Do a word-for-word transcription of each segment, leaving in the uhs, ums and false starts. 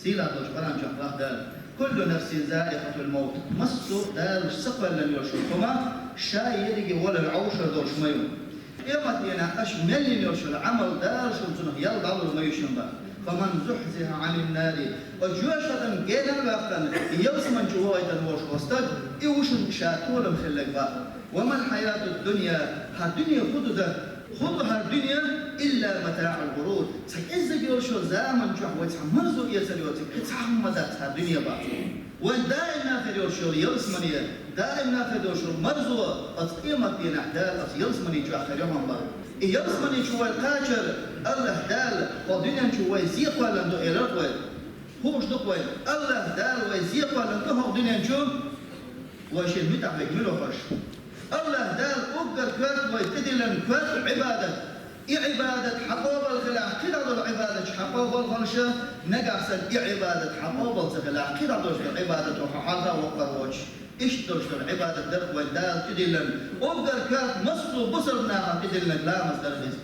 Сийлахь долчу Къуръан чохь боху Дала: «Куллу нафсин заикъатул маут». Массо а Дала ца кхоьллина йолуш йолу хӀума ша ерриге а волар Ӏовшур долуш ма ю. Къематан дийнахь аша мел йина йолуш йолу Ӏамал Дала шуна цунах ял дӀалур ма ю шуна боху. «Фаман зухьзихьа Ӏанин нари». Оцу жоьжахатин генахь а ваьккхина, ялсамани чу вохуьйтур волуш волу стаг, и ву шуна ша толам хилларг боху. «Ва мал хьаятуд дунья», хӀара дуьне хӀун ду дан? ХӀун ду хӀара дуьне? «Илла матаӀул гӀурур». Цхьа кӀеззиг йолуш йолу заман чохь вай цхьа марзо эцар йоцург, кхин цхьа хӀума дац хӀара дуьне боху. Вайн даимна хир йолуш йолу ялсамани, даимна хир йолуш йолу марзо, оцу къематан дийнахь Дала оцу ялсамани чохь хир ю хьуна боху. И ялсамани чу вай кхачар, АллахӀ Дала хӀокху дуьнен чу вай зе кхоьллина ду элира вай. Хууш ду-кх вай, АллахӀ Дала вай зе кхоьллина ду хӀокху дуьнен чу, вай шен муьтӀахь верг мила ву хууш. АллахӀ Дала уггар коьрта вай тӀедиллина коьрта Ӏибадат. И Ӏибадат хьан къобал хилахь, кхидӀа долу Ӏибадаташ хьан къобал хуьлуш, нагахь санна и Ӏибадат хьан къобал ца хилахь, кхидӀа долуш долу Ӏибадато хьо хьалха воккхур воцуш. Иштта долуш долу Ӏибадат дара вай Дала тӀедиллина. Уггар коьрта массо а бусалба нахана тӀедиллинарг ламаз дара иза.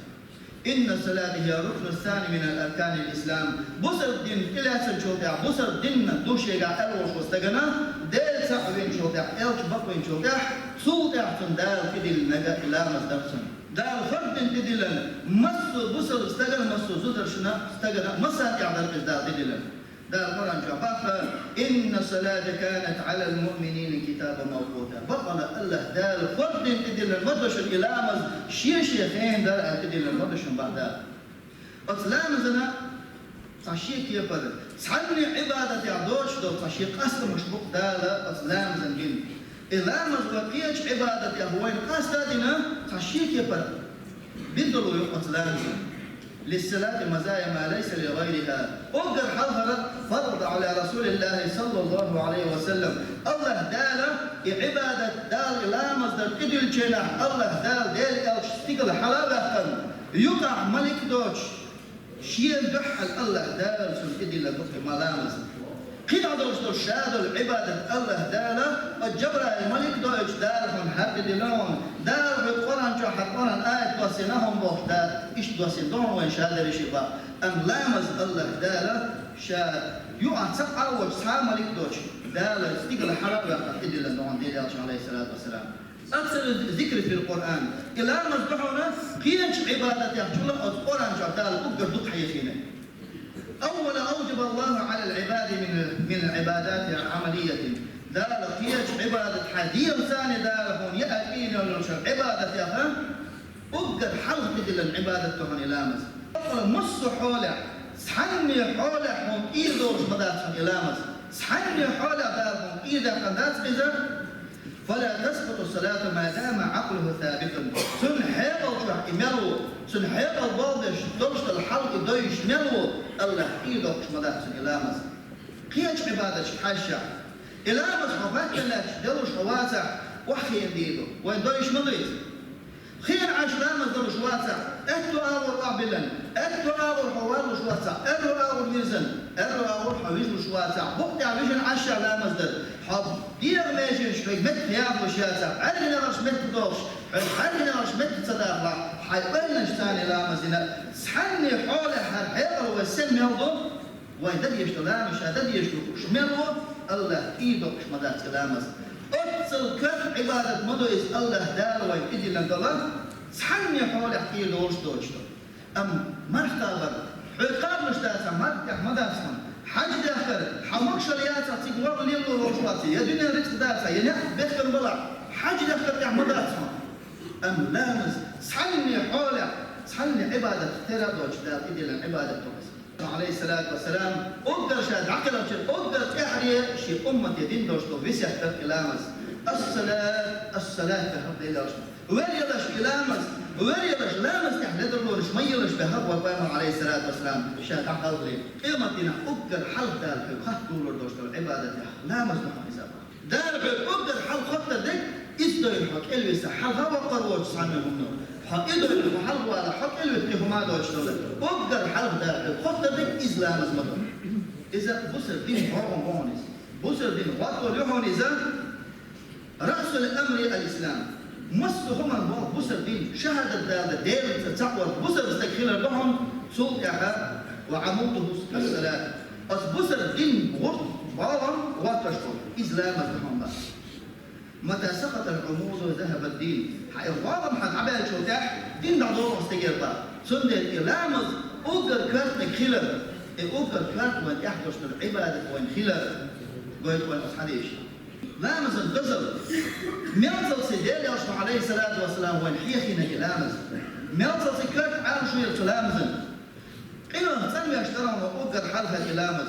«Инна салата хия рукну сани мин арканил ислам». Бусалба дин тӀелаьцначул тӀаьхьа, бусалба дин ду шегахь аьлла волуш волу стагана, Дела цхьаъ винчул тӀаьхьа, элча бакъвинчул тӀаьхьа, цул тӀаьхьа цунна Дала тӀедиллинарг и ламаз дара цунна. Дала фарз дина тӀедиллина массо а бусалба стагана, массо а зударшна, стагана, массарна тӀехь дара иза Дала тӀедиллина. Дала Къуръан чохь боху: «Инна салата канат Ӏалал муъминина китабан мавкъута». Бакъволуш АллахӀ Дала фарз дина тӀедиллина ма ду шуна и ламаз, шен-шен хенахь дара аьлла тӀедиллина ма ду шуна боху Дала. Оцу ламазана цхьа шен кепара, цхьанне Ӏибадатехь доцуш долу цхьа шен къастамаш бу-кх Дала оцу ламазана бина. И ламаз вай кхечу Ӏибадатех вайна къаста а дина, цхьа шен кепара бина долу ю оцу ламазана. «Лиссалати мазая ма лайса ли гӀайриха». Уггар хьалхара фарда Ӏала Расулиллахи саллаллаху Ӏалайхи ва саллам. АллахӀ Дала и Ӏибадат Дала и ламаз дар тӀедиллинчу хенахь, АллахӀ Дала Делан элча стигала хьала а ваьккхина, юкъахь малик доцуш, шена дуьххьал АллахӀ Дала цунна тӀедиллина ду-кх и ма ламаз. КхидӀа долуш долу ша долу Ӏибадат АллахӀ Дала, оцу Джабраил малик доуьйтуш Дала хьуна хӀара тӀедиллина хьуна, Дала хьоьга Къуръан чохь хӀара Къуръан аят доссийна хьуна бохуш Дала, иштта доссийна ду хьуна вайна ша дерриш а боху. Амма ламаз АллахӀ Дала ша юкъахь цхьа а воцуш, цхьа а малик доцуш, Дала стигала хьала а ваьккхина тӀедиллина ду хьуна Делан элча, Ӏалайхиссалату вассалам. Аксару зикри фил Къуръан. И ламаз ду хьуна кхечу Ӏибадатех чула оцу Къуръан чохь Дала уггар дукха хьехийна. Аввала авжаба Аллаху Ӏалал Ӏибади мин, мин Ӏибадати Ӏамалиятин. Дала кхечу Ӏибадат хьан дегӀаца Дала хьуна яа кӀийна йолчу Ӏибадатех уггар хьалха тӀедиллина Ӏибадат ду хьуна и ламаз. Бакъала массо а хьолехь, цхьанне хьолехь хьуна кӀийр долуш ма дац хьуна и ламаз. Цхьанне хьолехь Дала хьуна кӀийр даьккхина дац иза. «Фала таскъуту салату ма дама Ӏакълуху сабитан». Цуьнан хьекъал чохь и мел ву, цуьнан хьекъал болх беш долуш долу хьал и дойуш мел ву, АллахӀ кӀийр доккхуш ма дац цуьнан и ламаз. Кхечу Ӏибадаташка хьаьжча, и ламаз хьо хӀоьттина лаьтташ делуш хьо вацахь, охьахиъна дийр ду. Вайн дойуш ма ду иза? Хиъна Ӏаш ламаз далуш вацахь, аьтту агӀор охьабиллина, аьтту агӀор хьо валлуш вацахь, аьрру агӀор вирзина, аьрру агӀор хьо вижлуш вацахь, букъ тӀехь вижина Ӏаш ламаз дар. Хьо дегӀан меженаш хьоьга метта яхалуш яцахь, бӀаьрган негӀарш метта дохуш, хьоьга бӀаьрган негӀарш метта ца дахалахь, хьайн ойланаш царна ламаз дина. Цхьанне хьолехь хӀара хьекъал вай сема мел ду, вай дан дезаш долу ламаз ша дан дезаш ду хууш мел ву, АллахӀ кӀийр доккхуш ма дац и ламаз. Оццул коьрта Ӏибадат ма ду иза АллахӀ Дала вайна тӀедиллина долу, цхьанне хьолехь кӀийр долуш доцуш ду. Амма марха кхабар, хьоьга кхабалуш дацахь, марха тӀехь ма дац хьуна. Хьаьж дехкар, хьан могушалла яцахь, цига ворхӀ лело волуш вацахь, я дуьненан рицкъ дацахь, я некъ бехкам балахь, хьаьж дехкар тӀехь ма дац хьуна. Амма ламаз цхьанне хьолехь, цхьанне Ӏибадат тера а доцуш Дала тӀедиллина Ӏибадат ду иза. Ӏалайхиссалату вассалам, уггар ша дӀакхелхича, уггар тӀаьхьаре шен уммате дина долуш долу весет дара и ламаз. Ас-салат, ас-салат боху Делан элчано. Вер ялаш и ламаз, вер ялаш ламаз тӀехь ледарлонаш ма елаш боху вайн пайхамар, Ӏалайхиссалату вассалам, ша дӀакхалхале. Къематдийнахь уггар хьалха Дала хьоьга хатта долур долуш долу Ӏибадатех ламаз ду хьуна иза боху. Дала хьоьга уггар хьалха хоттар дерг, иза дойла хьо кӀелвисахь, хьалха воккхур воцуш цхьанна хӀумано. Хьо и дойла хьо хьалха валахь, хьо кӀелвита кхин хӀума а доцуш далар. Уггар хьалха Дала хьоьга хоттар дерг иза ламаз ма ду. Иза бусалба дин гӀо ма бу хьуна иза. Бусалба дин гӀо долу ю хьуна иза. Раъсул амри ал-ислам. Массо а хӀуманна боху бусалба дин, шахӀадат далар, Делаца цхьаъ вар бусалба стаг хилар ду хьуна, цул тӀаьхьа ва Ӏамудуху ас-салат. Оцу бусалба дин гӀурт бӀогӀам гӀоттош бу, иза ламаз ду хьуна бах. متى سقط العمود ذهب الدين. Хьан и гӀогӀам хьан дӀабаьллачул тӀаьхьа дин дӀадолу стегера бах. Цундела и ламаз уггар коьртаниг хилар, и уггар коьрта вайн тӀехь долуш долу Ӏибадат вайн хилар гойту вайн оцу хьадисо. Ламазан дозалла. Мелцалций Делан Элчано, Ӏалайхиссалату вассалам, вайн хьехийна и ламаз. Мелцалций коьрта Ӏалашо яра цу ламазан. Къинойх цӀанвеш дара хьуна уггар хьалха и ламаз.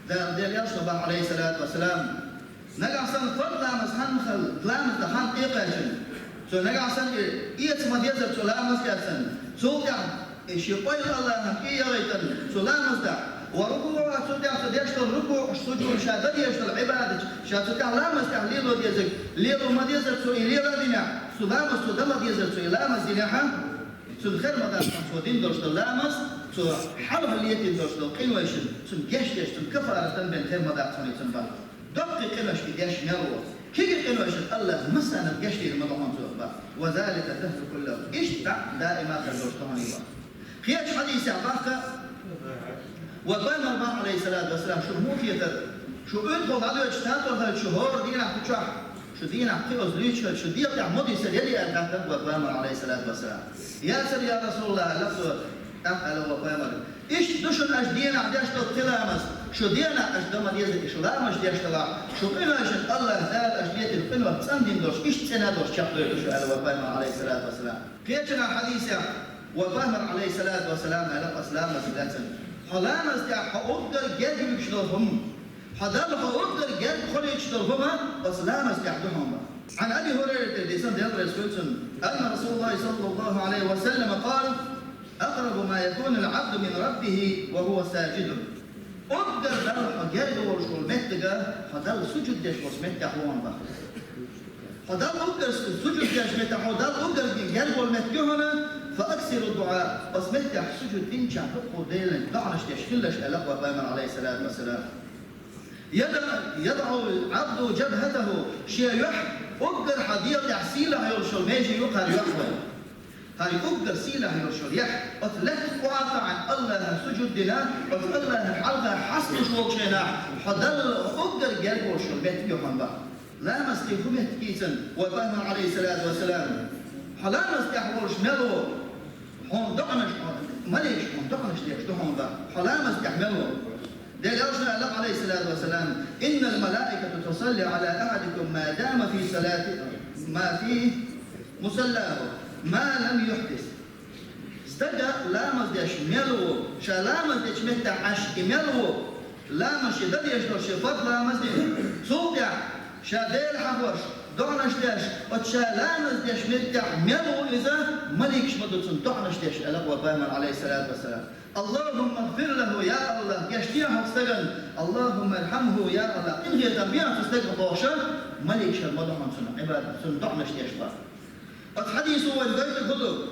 Дала Делан Элчано бах, Ӏалайхиссалату вассалам, нагахь санна фарз ламаз хан хала, ламаз дан хан тӀекхаьчна, цо нагахь санна и эца ма дезара цу ламаз тӀехь санна, цул тӀаьхьа и шен ойла Аллахьан тӀе яхийтина цу ламаз тӀехь, ва рукуӀа, цул тӀаьхьа цо деш долу рукуӀ, сужуд, ша дан дезаш долу Ӏибадат, ша цу тӀехь ламаз тӀехь лело дезарг, лело ма дезара цо и лела динехь, цу ламаз цо дан ма дезара цо и ламаз динехь, цунна хер ма дац цо дина долуш долу ламаз, цо хьалха летийна долуш долу къинойшна, цунна гечдеш, цунна каффарат дан бен хер ма дац хьуна цунна бах. Доккхий къинойш и деш мел ву. Кегий къинойшна Аллахьа массарна гечдийр ма ду хьуна цо бах. وذلك الدهر كله. Иштта даима хир долуш ду хьуна и бах. Кхечу хьадисехь бахка, ва пайхамар бах, Ӏалайхиссалату вассалам, шу муха хетара? Шу уьйтхо дӀадоьдуш татор хилча, шу хӀора дийнахь ду чохь, шу дийнахь кхиоза луьйчхьара, шу дегӀ тӀехь ма дуьсура, яра аьлла хаьттира ва пайхамар, Ӏалайхиссалату вассалам. Яцара, я Расулаллах, аьлла цо, тӀаккха аьлла ва пайхамар: иштта ду шуна аша дийнахь деш долу кхин ламаз, шу дийнахь аша дан ма дезара и шу ламаз деш делахь, шу къинойшна Аллахьа Дала аша летийна къинойх цӀандина долуш, иштта цӀена долуш чекхдойту шу, аьлла ва пайхамар, Ӏалайхиссалату вассалам. Кхечанхьа хьадисехь ва пайхамар, Ӏалайхиссалату вассалам, аьлла оцу ламазан лаьцна: хьо ламаз тӀехь хьо уггар герга вуьгуш долу хӀума, хьо Далла хьо уггар герга хуьлуьйтуш долу хӀума оцу ламаз тӀехь ду хьуна. عن أبي هريرة, дийцина Делан реза хуьлда цунна, أن رسول الله صلى الله عليه وسلم قال: أقرب ما يكون العبد من ربه وهو ساجد. Уггар Далла хьо герга волуш волу меттиг хьо Далла сужуд деш волчу меттехь ву хьуна бах. Хьо Далла уггар сужуд деш меттехь, хьо Далла уггар герга волу меттиг ю хьуна, فأكثروا الدعاء, оцу меттехь сужуд динчохь дуккха Делан доӀанаш деш хилалаш, аьлла ва пайхамар, Ӏалайхиссалату вассалам. يضع، يضع العبد جبهته, шен юьхь уггар хьан дегӀ тӀехь сийлахь йолуш йолу меже ю хӀара юьхь вайн. ХӀара уггар сийлахь йолуш йолу яхь, оцу лаьтта охьатаӀийна Аллахьан сужуд дина, оцу Аллахьан хьалха хьасталуш волчу хенахь, хьо Далла уггар герга волуш йолу меттиг ю хьуна бах. Ламаз тӀе хӀун меттиг ю цуьнан, ва пайхамар, Ӏалайхиссалату вассалам? Хьо ламаз тӀехь волуш мел ву, хьуна доӀанаш, маликаш хьуна доӀанаш деш ду хьуна бах, хьо ламаз тӀехь мел ву. Делан Элчано аьлла, Ӏалайхиссалату вассалам: إن الملائكة تصلي على أحدكم ما دام في صلاة، ما في مصلاه، ما لم يحدث. Стага ламаз деш мел ву, ша ламаз дечу меттехь Ӏаш и мел ву, ламаз шен дан дезаш долу шен фарз ламаз дина. Цул тӀаьхьа ша Дела хьахош, доӀанаш деш, оцу ша ламаз деш меттехь мел ву иза, маликаш ма ду цунна доӀанаш деш, аьлла ва пайхамар, Ӏалайхиссалату вассалам. اللهم اغفر له, я Аллах, гечде хьо стагана, اللهم ارحمه, я Аллах, къинхетам бе хьо цу стагах бохуш, маликаш ма ду хьуна цунна Ӏибадат, цунна доӀанаш деш бах. Оцу хьадисо вайна гойтург хӀун ду?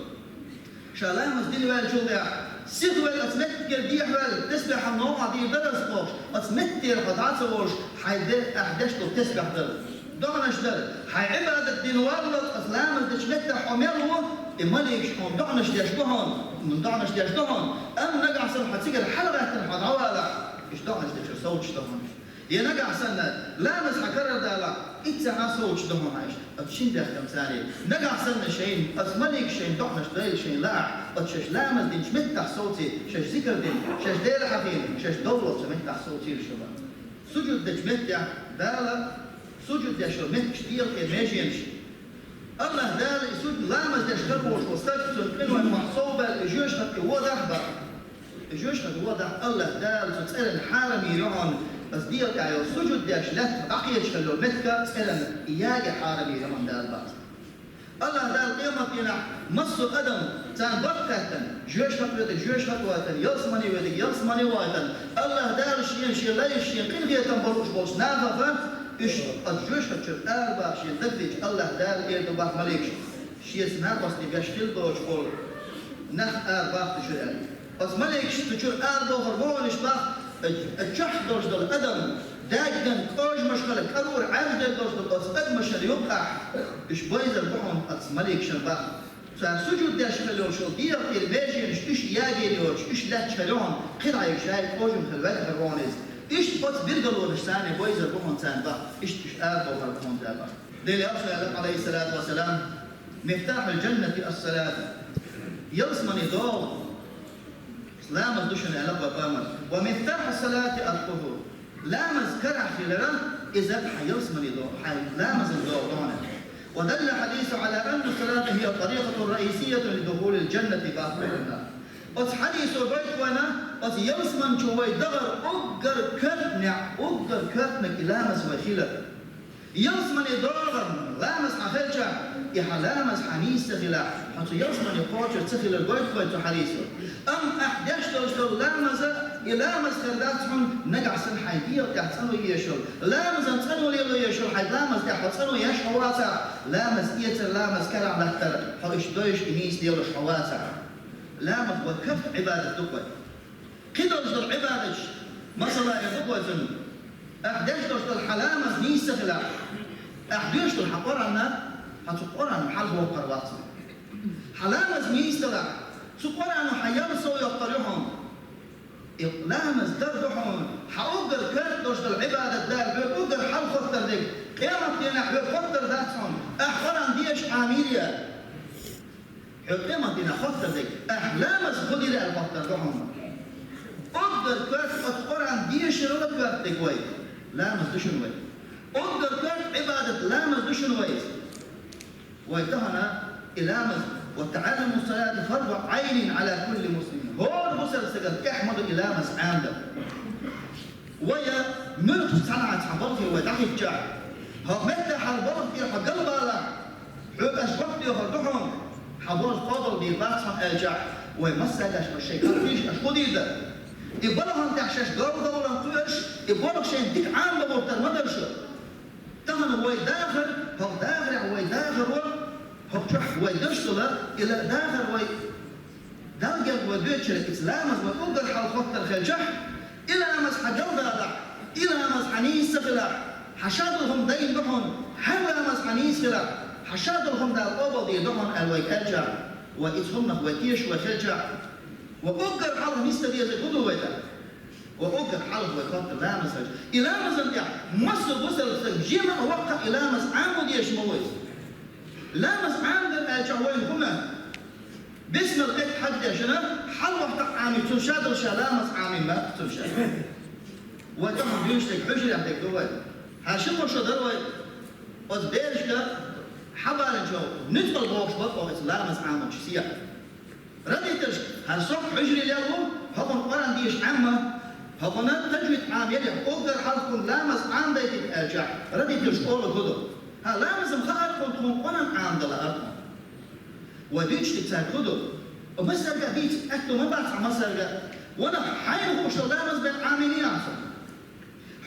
Ша ламаз дина ваьллачул тӀаьхьа, сиха ваьлла, оцу меттигера дехьаваьлла, тасбихь хьан новкъахь дийр дара ас бохуш, оцу меттера хьо дӀа ца волуш, хьайн де, ахь деш долу тасбихь дара, доӀанаш дара, хьайн Ӏибадат дина валлалц, оцу ламаз дечу меттехь хьо мел ву, и маликаш хьуна доӀанаш деш бу хьуна, доӀанаш деш ду хьуна, амма нагахь санна хьо цигара хьалагӀаьттина хьо дӀавалахь, уьш доӀанаш дечуьра совцуш ду хьуна. Я нагахь санна, ламаз хьан карара далахь, иццахьа совцуш ду хьуна хьайша, оцу шина бехкам царий. Нагахь санна шайна, оцу маликаш шайна доӀанаш дойла шайна лаахь, оцу шаьш ламаз динчу меттехь совций, шаьш зикар дина, шаьш Дела хьахийна, шаьш довлалц цу меттехь совцийла шу бах. Сужуд дечу меттехь Дала сужуд деш йолу меттигаш дегӀа тӀе меженаш. Аллах Дала и сужуд, ламаз деш хила волуш волу стаг, цунна къинойх мохь совбаьлла, и жоьжахати водахь бах. И жоьжахати водахь Аллах Дала цу цӀеран хьарам йийр ю хьуна, аса дегӀа тӀехь йолу сужуд деш лаьтта дӀакхеча хила йолу меттиг цӀеран и яга хьарам йийр ю хьуна Дала бах. Аллах Дала къематдийнахь массо а адам царна барт хаьттина, жоьжахати воьдург жоьжахати войтина, ялсамани воьдург ялсамани войтина, Аллах Дала шена шен лайш, шен къинхетам болуш болчу нахаха, уьш оцу жоьжахати чуьра арабаха шена дагадича, Аллах Дала эр ду бах маликашка, шеца накъостий беш хила доцуш болу нах арабаха цу чуьра аьлла. Оцу маликаш цу чуьра арабохург бу хьуна уьш бах, э, э, чохь долуш долу адам, даьгган кӀожамаш хила, кӀарура Ӏаьржа дерг долуш долу оцу адамашна юккъехь, уьш байзар бу хьуна оцу маликашна бах. Цара сужуд деш хилла йолчу дегӀан тӀера меженаш уьш ягийна йоцуш, уьш лаьтташ хилла йолу кхидӀа шайн кожам хилла ваьгна хир ву иза. Иштта оцу билгалонаш царна бойзар бу хьуна царна бахьа, иштта уьш арадохур бу хьуна царна бахьа. Делан Элчано аьлла, алейхиссалату вассалам: «Мифтахьул джаннати ас-салат». Ялсамане догӀан ламаз ду шуна, аьлла пайхамара. «Ва мифтахьу салати ат-тухур». Ламаз карахь хилар, иза хьан ялсамане догӀан, хьайн ламазан догӀан. «Ва далла хьадису аля анна салата хия тарикъатун раисиятун ли духулил джаннати», бахьана. Оцу хьадисо гойту вайна, оцу ялсамане чу вай дахар уггар коьртаниг, уггар коьртаниг и ламаз вай хилар. Ялсамане догӀан ламаз хьан хилча, и хьан ламаз хьан нийса ца хилахь, хьо цу ялсамане кхочур ца хилар гойту вай цу хьадисо. Амма ахь деш долуш долу ламаз, и ламаз хир дац хьуна нагахь санна хьайн дегӀан тӀехь цӀано езаш йолу. Ламазан цӀано лело езаш йолу хьайн ламаз тӀехь хьо цӀано еш хьо вацахь, ламаз эцар, ламаз карахь латтар, хьо уьш дойуш и нийса лелош хьо вацахь. Ламаз вай коьрта Ӏибадат ду вай. Кхидолуш долу Ӏибадаташ, масала, я ду вай цунна. Ахь деш долуш долу хьан ламаз нийса ца хилахь, ахь доьшуш долу хьан Къуръан, хьан цу Къуръан хьалха воккхур вац хьо. Хьан ламаз нийса далахь, цу Къуръано хьан ял сов йоккхур ю хьуна. И ламаз дар ду хьуна, хьан уггар коьрта долуш долу Ӏибадат Дала хьоьга уггар хьалха хоттур дерг, къемат дийнахь хьоьга хоттур дац хьуна, ахь Къуръан деша Ӏамийра. Хьоьга къемат дийнахь хоттур дерг, ахь ламаз хӀун дира аьлла хоттур ду хьуна. Уггар коьрта оцу Къуръан дешарал коьрта дерг вай. Ламаз ду шуна вай. Уггар коьрта Ӏибадат ламаз ду шуна вай. Вай тахана и ламаз, ва таӀаллуму салата фарду Ӏайнин Ӏала кулли муслимин. ХӀора бусалба стагана тӀехь ма ду и ламаз Ӏамадар. Вай муьлххачу цхьана цхьа балхе вай дӀахӀиттича, хьо меттахь хьан балха тӀера хьо галбалахь, хьоьга аша бакъдоьхур ду хьуна, хьан балха къобалбийр бац хьуна аьлча, вай массаьргаш аша шайн кхетийша аша хӀун дийр дара. И балхана тӀехь шаьш галдовлан кхоьруш, и балха шайна дика Ӏамабан гӀуртар ма дара шу. Тахана вай дахар, хӀокху дахарехь вай дахаро, хӀокху чохь вай дашдала, и ла дахар вай Далла герга вай доьдучуьра, иза ламаз вай уггар хьалха хоттур хилчахь, и ламаз хьан галдалахь, и ламаз хьан нийса ца хилахь, хьан шадолу хӀума дайна ду хьуна, хьан ламаз хьан нийса хилахь, хьан шадолу хӀума Дала къобалдийр ду хьуна аьлла вай аьлча, вай иза хӀуманах вай тешаш вай хилчахь, вай уггар хьалха нисдан дезарг хӀун ду вай тӀаккха? Ва уггар хьалха вай хоттур ламаз хилча, и ламазан тӀехь массо а бусалба стаг жимма а ваккха а и ламаз Ӏамо дезаш ма ву иза. Ламаз Ӏамадар аьлча вайна хӀума, бисмал эт хьагдешна, хьалавахьта Ӏамий, цунна шадолу ша ламаз Ӏамий ма цунна ша. Вай тахана дуьйцуш дерг хьуьжарехь дерг ду вай. Хьан ши-кхо шо дара вай оцу берашка хьабалийначохь нуьцкъала бохуш бакъо иза ламаз Ӏамочу сехьа. Родительш, хӀара со хьуьжаре лелла ву, хӀокхунна Къуръан деша Ӏемма, хӀокхунна таджвид Ӏамаелла, уггар хьалха кхунна ламаз Ӏамадайтийта аьлча, родительш олу хӀун ду? ХӀан, ламаз-м хаьара тхуна, тхуна Къуръан Ӏамадала ара тхуна. Вай дуьйцуш дерг цаьрга хӀун ду? Массаьрга а дийца аьтто ма бац хьан массаьрга а. Ванах хьайна хууш долу ламаз бен Ӏамийна ахь со.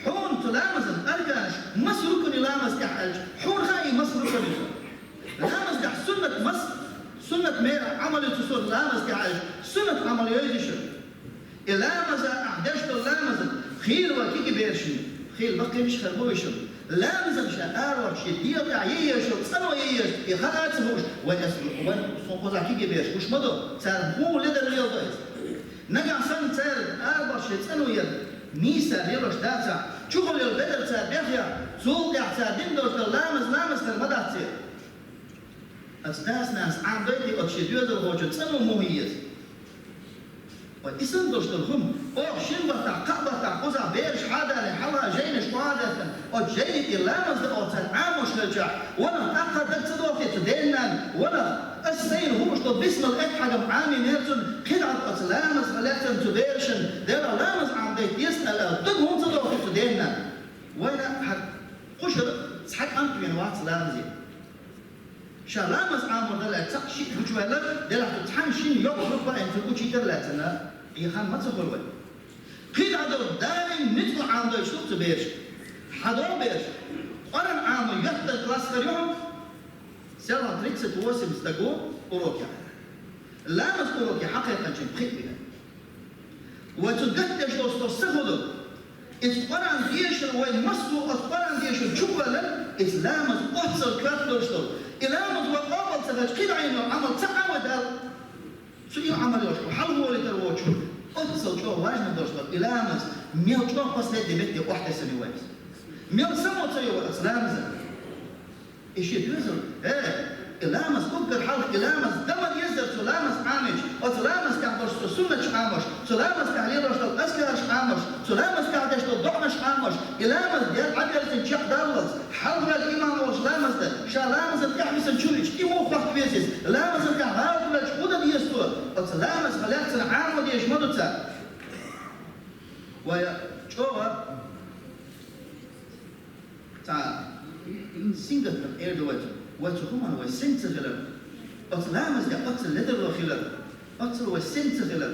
Хьуна цу ламазан арканаш маса рукуни ламаз тӀехь аьлча, хьуна хаьий маса рукуни ю? Ламаз тӀехь суннат маса, суннат мера Ӏамал ю цу суна ламаз тӀехь аьлча, суннат Ӏамал йойзуш ю. И ламаза ахь деш долу ламаза хийла вай кегий берашна, хийла баккхийнаш хир бу уьш. Ламазан ша араваьлча шен дегӀан тӀехь йийр ю, цӀано йийр ю, и хаа ца хууш, вай аса, вай суна кхузахь кегий бераш гуш ма ду, царна хӀун ледара леладо иза. Нагахь санна цара арабахча шайн цӀано ян нийса лелош дацахь, чухула йолу бедар цара бехъяхь, цул тӀаьхьа цара дина долуш долу ламаз ламаз хир ма дац церан. Аса дас-нанас Ӏамадойтий оцу шен доьзалхочун цӀано муха еза? Вай и санна долуш долу хӀума, оха шина баттахь, кхаа баттахь кхузахь бераш хьадале, хьалха жайнаш кхоадаттана, оцу жайни тӀера ламаз дан оха царна Ӏамош хилчахь, ванах тӀаккха даг ца дохий цу ден-нанна, ванах Ас сайна хууш долу бисмал эт хьагам Ӏамийнера цунна, кхидӀа оцу ламазах лаьцна цу берашна, Дела ламаз Ӏамадайта деза аьлла, даг хӀунда ца доху цу денна? Вайна хьан кхушара цхьа кӀант вена вац ламазе. Ша ламаз Ӏамор дан лаьцна цхьаъ шиъ гучуваьлла, делахь цу цхьана шина йоккха группа а цу учитель лаьцна, и хан ма ца хуьлу вай. КхидӀа долу даим нуьцкъала Ӏамадойш ду цу берашка. Хьадо бераш. Къуръан Ӏамо йоьттан класс хир ю хьуна? Селхана тридцать восемь стаг ву урокехь. Ламаз уроке хьакхайкхинчуьнга пхиъ бина. Вай цу гатдеш долу со са хӀун ду? Иза Къуръан дешар вай массо а оцу Къуръан дешар чу валар, иза ламаз оццал коьрта долуш долу. И ламаз вай къобал Ца хилча, кхин а йолу Ӏамал ца Ӏа вай Далла. Цу и Ӏамал йолуш, хьалхаволуьйтур воцуш, оццул чӀогӀа важно долуш дара и ламаз, мел чӀогӀа последний метте охьатесна ю вайца. Мел само ца йо вай оцу ламазан. И шен доьзал, э, и ламаз уггар хьалха, и ламаз дан ма дезара цу ламаз Ӏамийча, оцу ламаз тӀехь долуш цу суннаташ Ӏамош, цу ламаз тӀехь лелош долу азкараш Ӏамош, цу ламаз тӀехь деш долу доӀанаш Ӏамош, и ламаз дер Ӏадерзина чекхдаллалц, хьалхаваьлла имам волуш ламаз дан, ша ламазан тӀехь висина чу вича, и муха хохка веза иза, ламазан тӀехь гӀалат велча хӀун дан деза цо, оцу ламаз ма лаьцна Ӏамо дезаш ма ду цара. Вай чӀогӀа цхьа сингаттам эр ду вай цунна. Вай цу хӀуманна вай сен ца хилар. Оцу ламаз тӀехь оццул ледарло хилар. Оццул вай сен ца хилар.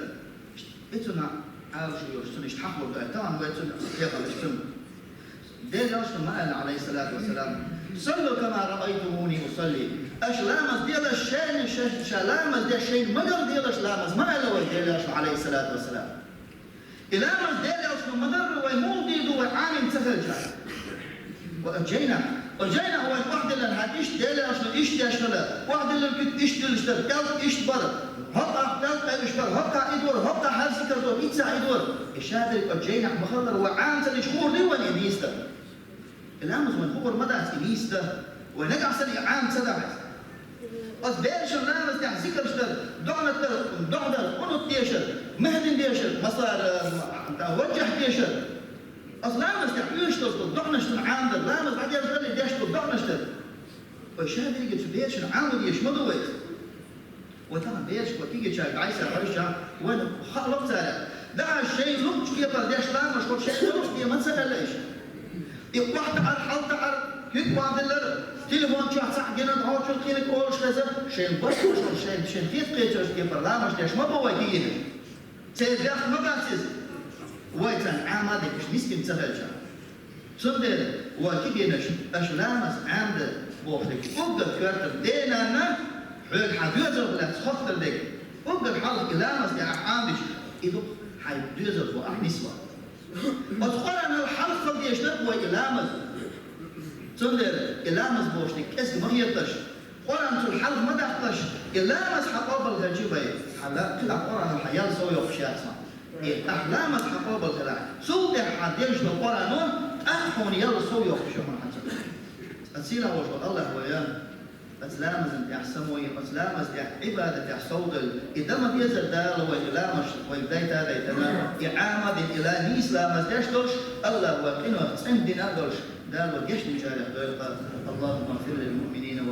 И цунах Ӏалашо йолуш, цунна иштта хьахор ду, тахана вай цунна хьехалаш цунна. Делан Элчано ма аьлла, Ӏалайхиссалату вассалам: «Саллу кама раайтумуни усалли». Аша ламаз делаш шайна, ша, ша ламаз деш шайна ма-гарра делаш ламаз, ма аьлла вай Делан Элчано, Ӏалайхиссалату вассалам. И ламаз Делан Элчано ма-дарра вай муха дийр ду, вай Ӏамийна ца хилча. Ва оцу жайнахь, оцу жайнахь вайна охьадиллина хьан иштта Делан Элчано иштта деш хилар, охьадиллина куьг иштта дуьллуш дара, пӀелг иштта бара, хӀокхахь пӀелг къевлаш бара, хӀокхахь и дора, хӀокхахь хӀара зикар дора, иццахь и дора. И шадерг оцу жайнахь ма-хиллара вай Ӏама ца дича хуур дуй вайна и нийса дан? И ламаз вайна хуур ма дац и нийса дан, вай нагахь санна и Ӏама ца дахь иза. Оцу берашна ламаз тӀехь зикарш дар, доӀанаш дар, доӀа дар, къунут дешар, махӀдин дешар, масала, м, ваджахь дешар. Оцу ламаз тӀехь оьшуш долуш долу доӀанаш цунна Ӏамадар, ламаз дӀадерзадале деш долу доӀанаш дар. Вай шадерриге цу берашна Ӏамадеш ма ду вай. Вай тахана бераш вай кегийчаьрга дӀасахьарча, вайна хаалуш цара. Дахьаш шайн луъучу кепара деш ламаз, хӀокху шайн луъучу кепара ма ца аьлла иштта. И охьатаӀар, хьалатаӀар, хӀуьтту охьадиллар, телефон чохь цхьаъ гина, хьо чуьра кхиниг олуш хеза, шайн бархӀ шайн, шайн хетта кхечарчу кепара ламаз деш ма бу вай кегийнаш. Церан бехк ма бац иза. Вай царна Ӏама а дина, уьш мискин ца хилча. Цундела, вай кегийнаш, аша ламаз Ӏамадан бохуш дерг уггар коьртара денана, хьоьга хьан доьзалх лаьцна хоттар дерг, уггар хьалха и ламаз тӀехь Ӏамадича, и ду-кх хьайн доьзалхо ахь нисван. Оцу Къуръанал хьалха хила дезаш дара вай и ламаз. Цундела и ламаз бохуш дерг кӀезиг ма хеташ, Къуръан цул хьалха ма даккхалаш, и ламаз хьан къобал хилча вай, хьан ла-, кхидӀа Къуръанал хьан ял сов йоккхуш яц хьуна. И ахь ламаз хьан къобал хилахь, цул тӀаьхьа хьан дезаш долу Къуръано тӀаккха хьуна ял сов йоккхуш ю хьуна хьан цунах. Ткъа сийлахь волуш волу АллахӀ вай, оцу ламазан тӀехь само йина, оцу ламаз тӀехь Ӏибадатехь совдойла, и дан ма дезара Дала вай и ламаз вай дайта а дайтина, и Ӏама а дина, и ла-, нийса ламаз деш долуш, АллахӀ вай къинойх цӀена дина а долуш, Дала вай дешначарех дойла-кх. اللهم اغفر للمؤمنين